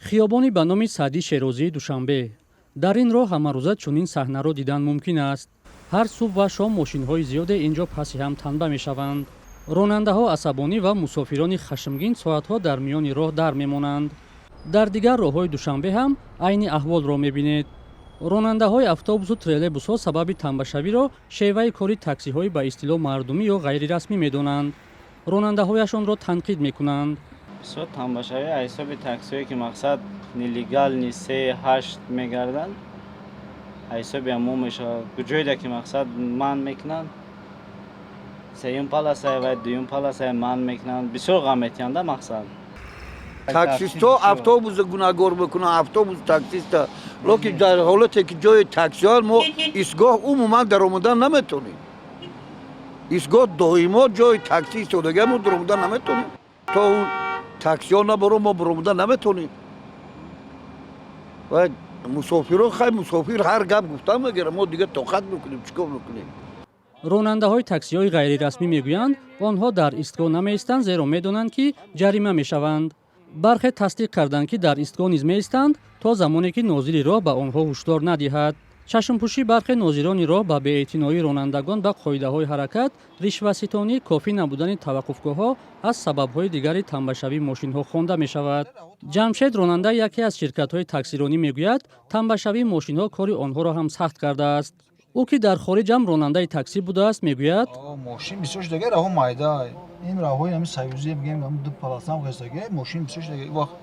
Хиёбони ба номи Саъдӣ Шерозии Душанбе. Дар ин роҳ ҳамарӯза чунин саҳнаро дидан мумкин аст. Ҳар субҳ ва шом мошинҳои зиёде ин ҷо паси ҳам танба мешаванд. Ронандаҳо асабонӣ ва мусофирони хашмгин соатҳо дар миёни роҳ дар мемонанд. Дар дигар роҳҳои Душанбе ҳам айни аҳволро мебинед. Ронандаҳои автобусу троллейбусҳо сабаби танбашавиро шеваи кори таксиҳои ба истилоҳ мардумӣ ё ғайрирасмӣ медонанд. Ронандаҳояшонро танқид мекунанд. Бисёр танбашавӣ аз ҳисоби таксиҳое, ки мақсад нелегальный се ҳашт мегарданд, аз ҳисоби ҳамо мешавад. Ҷойда ки мақсад манъ мекунанд, сеюм полоса ва дуюм полоса манъ мекунанд, бисёр ғам метиҳанда мақсад. Таксистҳо автобуса гунаҳгор мекунанд, автобус таксиста. Лекин дар ҳолате ки ҷои таксиҳо, мо истгоҳ умуман даромадан наметонем. Истгоҳ доимо ҷои такси истодага, мо даромадан наметонем. То таксиҳо набаро, мо баромадан наметонем. Ва мусофирон, хай, мусофир ҳар гап гуфтан мегирад, мо дига тоқат мекунем, чӣ кор мекунем? Ронандаҳои таксиҳои ғайрирасмӣ мегӯянд, онҳо дар истгоҳ намеистанд, зеро медонанд, ки ҷарима мешаванд. Бархе тасдиқ карданд, ки дар истгоҳ низ меистанд, то замоне ки нозири роҳ ба онҳо ҳушдор надиҳад. Чашмпӯшӣ бархе нозирони роҳ ба беэътиноии ронандагон ба қоидаҳои ҳаракат, ришваситонӣ, кофӣ набудани таваққуфгоҳҳо аз сабабҳои дигари танбашавии мошинҳо хонда мешавад. Ҷамшед, ронандаи яке аз ширкатҳои таксиронӣ, мегӯяд, тамбашавии мошинҳо кори онҳоро ҳам сахт кардааст. Ӯ, ки дар хориҷ ҳам ронандаи таксӣ будааст, мегӯяд: Мошин бисёр шудаги, раҳо майда, ин раҳои ҳами Союзӣ мегӯем, ду полоса ам хестаги, мошин бисёр шудаги. Вақт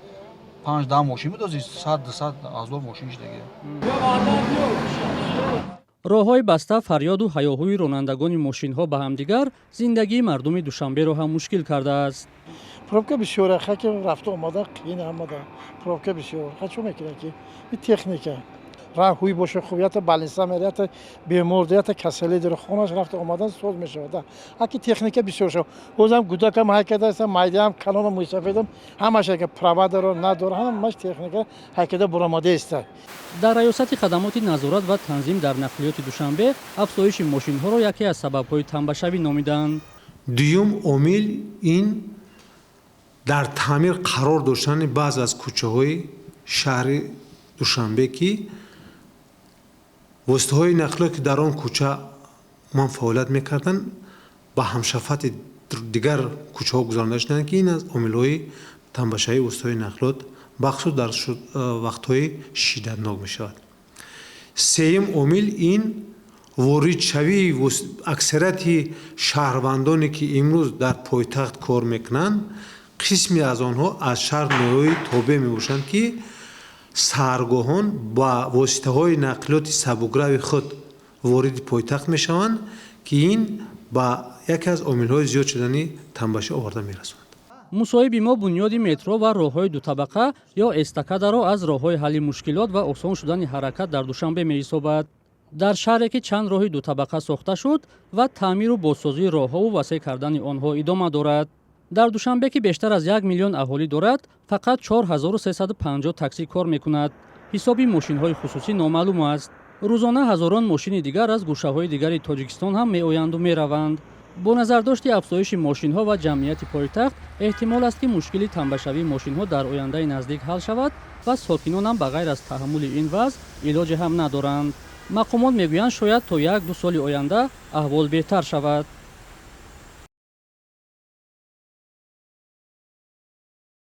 5-10 мошин буд, ози 100, 200 ҳазор мошин шудаги. Роҳҳои баста, фарёду ҳаёҳӯи ронандагони мошинҳо ба ҳамдигар зиндагии мардуми Душанберо ҳам мушкил кардааст. Пробка бисёр, хаки рафту омада қиин ҳамада, пробка бисёр. Ха, чӣ мекунад, ки и техника раҳ ҳуй боша, хуб, ята больница мера, ята бемор, ята касале дора, хонаш рафта омадан соз мешавад. Аки техника бисёр шав, озам гудакам ҳайкада, майдаам, калонам, мӯйсафедам, ҳамаш ака права дора, надора, ҳамаш техника ҳайкада буромада иста. Дар раёсати хадамоти назорат ва танзим дар нақлиёти Душанбе афзоиши мошинҳоро яке аз сабабҳои тамбашавӣ номиданд. Дуюм омил ин дар таъмир қарор доштани баъзе аз кӯчаҳои шаҳри Душанбе, ки воситаҳои нақлиёт, ки дар он кӯча ман фаъолият мекарданд, ба ҳамшафати дигар кӯчаҳо гузаронда шуданд, ки ин аз омилҳои тамбашавии воситаҳои нақлиёт, бахусус дар вақтҳои шиддатнок мешавад. Сеюм омил ин воридшавии аксарияти шаҳрвандоне, ки имрӯз дар пойтахт кор мекунанд, қисме аз онҳо аз шаҳр ноҳияҳои тобеъ мебошанд, ки саҳаргоҳон ба воситаҳои нақлиёти сабукрави худ вориди пойтахт мешаванд, ки ин ба яке аз омилҳои зиёд шудани тамбашӣ оварда мерасонад. Мусоҳиби мо бунёди метро ва роҳҳои дутабақа ё эстакадаро аз роҳҳои ҳалли мушкилот ва осон шудани ҳаракат дар Душанбе меҳисобад. Дар шаҳре, ки чанд роҳи дутабақа сохта шуд ва таъмиру бозсозии роҳҳову васеъ кардани онҳо идома дорад. Дар Душанбе, ки бештар аз 1 миллион аҳолӣ дорад, фақат 4350 таксӣ кор мекунад. Ҳисоби мошинҳои хусусӣ номаълум аст. Рӯзона ҳазорон мошини дигар аз гӯшаҳои дигари Тоҷикистон ҳам меоянду мераванд. Бо назардошти афзоиши мошинҳо ва ҷамъияти пойтахт, эҳтимол аст, ки мушкили тамбашавии мошинҳо дар ояндаи наздик ҳал шавад ва сокинонам ба ғайр аз таҳаммули ин вазъ илоҷе ҳам надоранд. Мақомот мегӯянд, шояд то 1-2 соли оянда аҳвол беҳтар шавад.